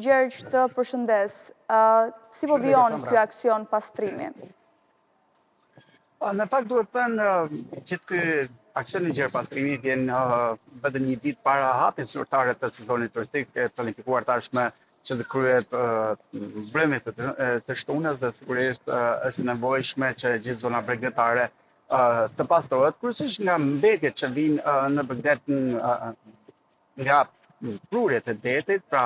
Gjergj, të përshëndes. Si po vijon ky aksion pastrimi? Në fakt duhet thënë gjithë ky aksion i gjerë pastrimi vjen vetëm një ditë para hapjes zyrtare të sezonit turistik, e planifikuar tashmë që të kryhet mbrëmjen e të shtunës dhe sigurisht është e nevojshme që gjithë zona bregdetare të pastrohet, kryesisht nga mbetjet që vijnë në bregdet nga prurjet e detit, pra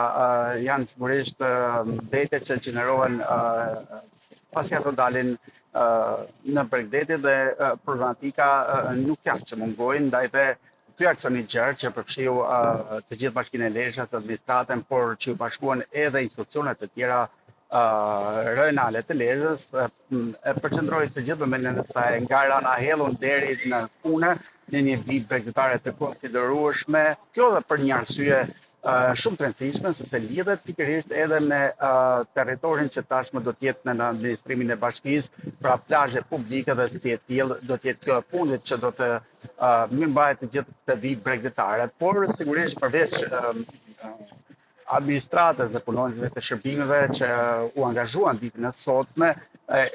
janë sigurisht mbetjet që gjenerohen pasi ato dalin në bregdetit dhe problematika nuk janë që mungojnë, ndaj dhe ky aksion i gjerë që përfshiu të gjithë bashkinë e Lezhës, administratën, por që iu bashkuan edhe institucionet e tjera rajonale të Lezhës, e përqendroi të gjithë vëmendjen e saj nga Rana e Hellun deri në Kune, në një vijë bregdetare të konsiderueshme, kjo dhe për një arsye shumë të rëndësishme, sepse lidhet pikërisht edhe me territorin që tashmë do të jetë në administrimin e bashkisë, pra plazhe publike dhe si e tillë do të jetë kjo e fundit që do të mirëmbahet të gjithë këtë vijë bregdetare, por sigurisht përveç administratës dhe punonjësve të shërbimeve që u angazhuan ditën e sotme,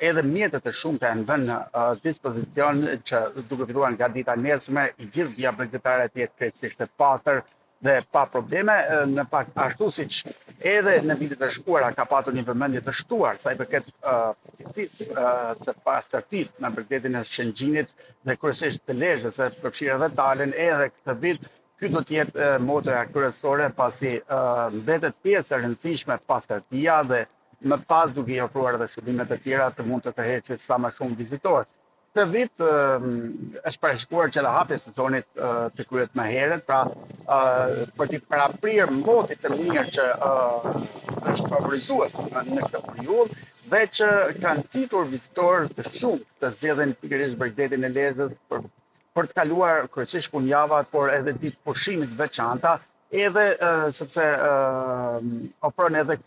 edhe mjetet e shumta janë vënë në dispozicion që duke filluar nga dita e nesërme, i gjithë vija bregdetare të jetë krejtësisht e pastër dhe pa probleme, në fakt ashtu siç edhe në vitet e shkuara ka patur një vëmendje të shtuar sa i përket cilësisë së pastërtisë në bregdetin e Shëngjinit dhe kryesisht të Lezhës, e përfshirë edhe Talen, edhe këtë vit Ky do të jetë motoja kryesore pasi mbetet pjesë e rëndësishme pastërtia dhe më pas duke i ofruar edhe shërbime të tjera të mund të tërheqë sa më shumë vizitorë. Këtë vit është parashikuar që edhe hapja e sezonit të kryhet më herët, pra për t'i paraprirë motit të mirë që është favorizues në këtë periudhë dhe që ka nxitur vizitorë të shumtë të zgjedhin pikërisht bregdetin e Lezhës për për të kaluar kryesisht fundjavat, por edhe ditë pushimi të veçanta, edhe sepse ofron edhe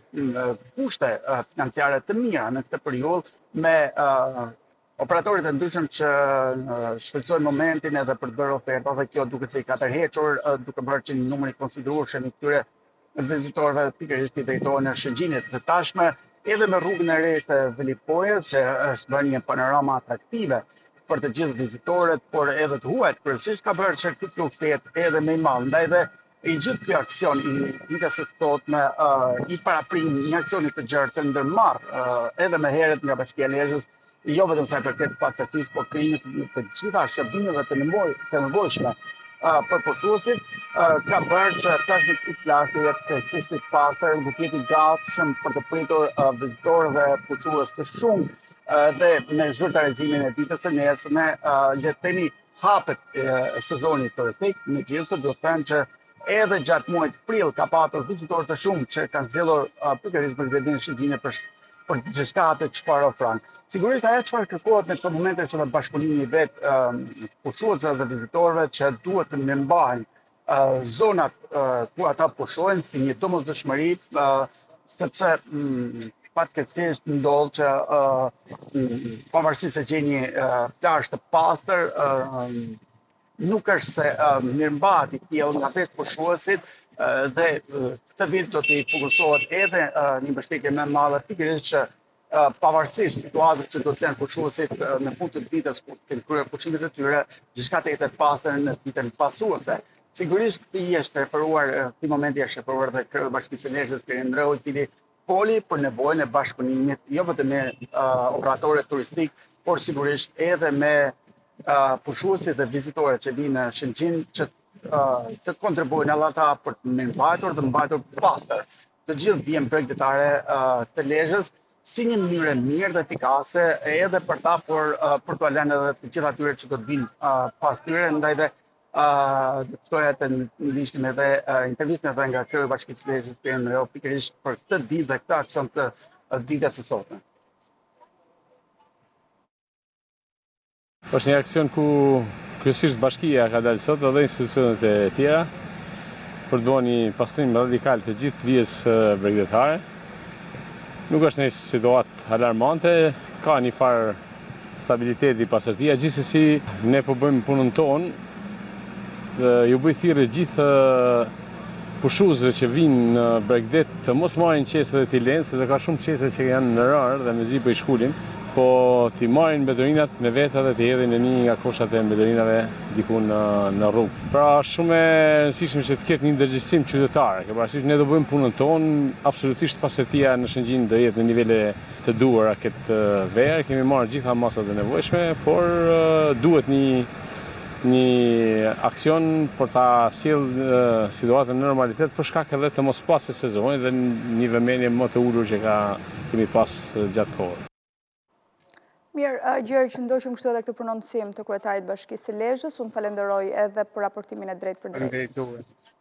kushte financiare të mira në këtë periudhë me operatorët e ndryshëm që shfrytëzojnë momentin edhe për të bërë oferta dhe kjo duket se i ka tërhequr duke bërë që një numër i konsiderueshëm i këtyre vizitorëve pikërisht i drejtohen në Shëngjinit dhe tashmë edhe me rrugën e re të Velipojës që është bërë një panorama atraktive për të gjithë vizitorët, por edhe të huajt kryesisht ka bërë që ky fluks të jetë edhe më i madh. Ndaj dhe i gjithë ky aksion i ditës së sotme uh, i paraprin një aksioni të gjerë të ndërmarrë uh, edhe më herët nga Bashkia e Lezhës jo vetëm sa i përket pastërtisë, por krijimit të gjitha shërbimeve të nevoj, të nevojshme për pushuesit, ka bërë që tashmë ky plazh të jetë krejtësisht i pastër, dhe të jetë i gatshëm për të pritur vizitorë dhe pushues të shumtë dhe me zyrtarizimin e ditës së nesërme, le të themi hapet sezoni turistik, megjithëse duhet thënë që edhe gjatë muajit prill ka patur vizitorë të shumtë që kanë zgjedhur pikërisht bregdetin e Shëngjinit për për gjithçka atë çfarë ofron. Sigurisht ajo çfarë kërkohet në këto momente është edhe bashkëpunimi i vetë pushuesve dhe vizitorëve që duhet të mirëmbahen zonat ku ata pushojnë si një domosdoshmëri sepse mm, fatkeqësisht ndodh që mm, pavarësisht se gjen një plazh të pastër nuk është se mirëmbahet i tillë nga vetë pushuesit dhe këtë vit do t'i fokusohet edhe një mbështetje më e madhe pikërisht që pavarësisht situatës që do të lënë pushuesit në fund të ditës kur të kenë kryer pushimet e tyre, gjithçka të jetë e pastër në ditën pasuese. Sigurisht këtij i është referuar, këtij momenti i është referuar dhe kreu i Bashkisë së Lezhës, Pjerin Ndreu, i cili foli për nevojën e bashkëpunimit jo vetëm me uh, operatorët turistik, por sigurisht edhe me uh, pushuesit dhe vizitorët që vijnë në Shëngjin që uh, të kontribuojnë edhe ata për të mirëmbajtur dhe mbajtur pastër të gjithë vijën bregdetare uh, të Lezhës si një mënyrë e mirë dhe efikase edhe për ta, por uh, për t'ua lënë edhe të gjithë atyre që do të vinë uh, pas tyre, ndaj dhe do të ftoja të ndiqnim edhe intervistën edhe nga kreu i Bashkisë së Lezhës, Pjerin Ndreu, pikërisht për këtë ditë dhe këtë aksion të ditës së sotme. Është një aksion ku kryesisht bashkia ka dalë sot edhe institucionet e tjera për të bërë një pastrim radikal të gjithë vijës bregdetare. Nuk është një situatë alarmante, ka një farë Stabiliteti, pastërtia, gjithsesi ne po bëjmë punën tonë dhe ju bëj thirrje gjithë pushuesve që vijnë në bregdet të mos marrin qese dhe t'i lenë, sepse ka shumë qese që janë në rërë dhe mezi po i shkulim, po t'i marrin mbeturinat me vete dhe t'i hedhin në një nga koshat e mbeturinave diku në në rrugë. Pra është shumë e rëndësishme që të ketë një ndërgjegjësim qytetar. Ke parasysh ne do bëjmë punën tonë, absolutisht pastërtia në Shëngjin do jetë në nivele të duhura këtë verë, kemi marrë gjitha masat e nevojshme, por duhet një një aksion për ta sjellë situatën në normalitet për shkak edhe të mospasjes së sezonit dhe një vëmendje më të ulur që ka kemi pas gjatë kohës. Mirë, Gjergj, ndoqëm kështu edhe këtë prononcim të kryetarit të Bashkisë së Lezhës, unë të falenderoj edhe për raportimin e drejtpërdrejtë. Faleminderit juve.